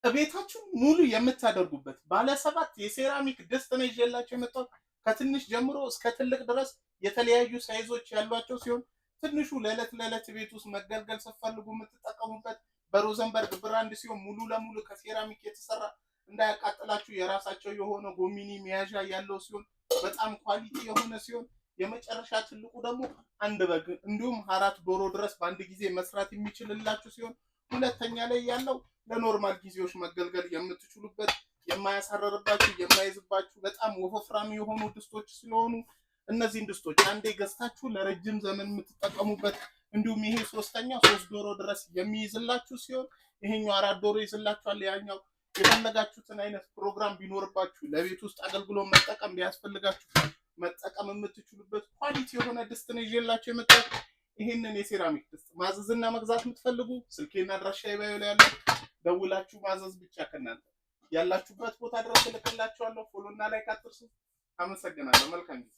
እቤታችሁ ሙሉ የምታደርጉበት ባለ 7 የሴራሚክ ድስት ነው ይዤላችሁ የመጣሁት። ከትንሽ ጀምሮ እስከ ትልቅ ድረስ የተለያዩ size ኦች ያሏቸው ሲሆን ትንሹ ለዕለት ለዕለት ቤት ውስጥ መገልገል ስትፈልጉ የምትጠቀሙበት በሮዘንበርግ brand ሲሆን ሙሉ ለሙሉ ከሴራሚክ የተሰራ፣ እንዳያቃጥላችሁ የራሳቸው የሆነ ጎሚኒ መያዣ ያለው ሲሆን በጣም quality የሆነ ሲሆን፣ የመጨረሻ ትልቁ ደግሞ አንድ በግ እንዲሁም አራት ዶሮ ድረስ በአንድ ጊዜ መስራት የሚችልላችሁ ሲሆን፣ ሁለተኛ ላይ ያለው ለ normal ጊዜዎች መገልገል የምትችሉበት፣ የማያሳረርባችሁ፣ የማይዝባችሁ፣ በጣም ወፍራም የሆኑ ድስቶች ስለሆኑ እነዚህን ድስቶች አንዴ ገዝታችሁ ለረጅም ዘመን የምትጠቀሙበት፣ እንዲሁም ይሄ ሶስተኛ ሶስት ዶሮ ድረስ የሚይዝላችሁ ሲሆን ይሄኛው አራት ዶሮ ይዝላችኋል። ያኛው የፈለጋችሁትን አይነት ፕሮግራም ቢኖርባችሁ፣ ለቤት ውስጥ አገልግሎት መጠቀም ቢያስፈልጋችሁ መጠቀም የምትችሉበት quality የሆነ ድስት ነው ይዤላችሁ የመጣሁት። ይሄንን የሴራሚክ ድስት ማዘዝና መግዛት የምትፈልጉ ስልኬና አድራሻ bio ላይ ያለ ደውላችሁ ማዘዝ ብቻ፣ ከእናንተ ያላችሁበት ቦታ ድረስ እልክላችኋለሁ። Follow እና like አትርሱ። አመሰግናለሁ። መልካም ጊዜ።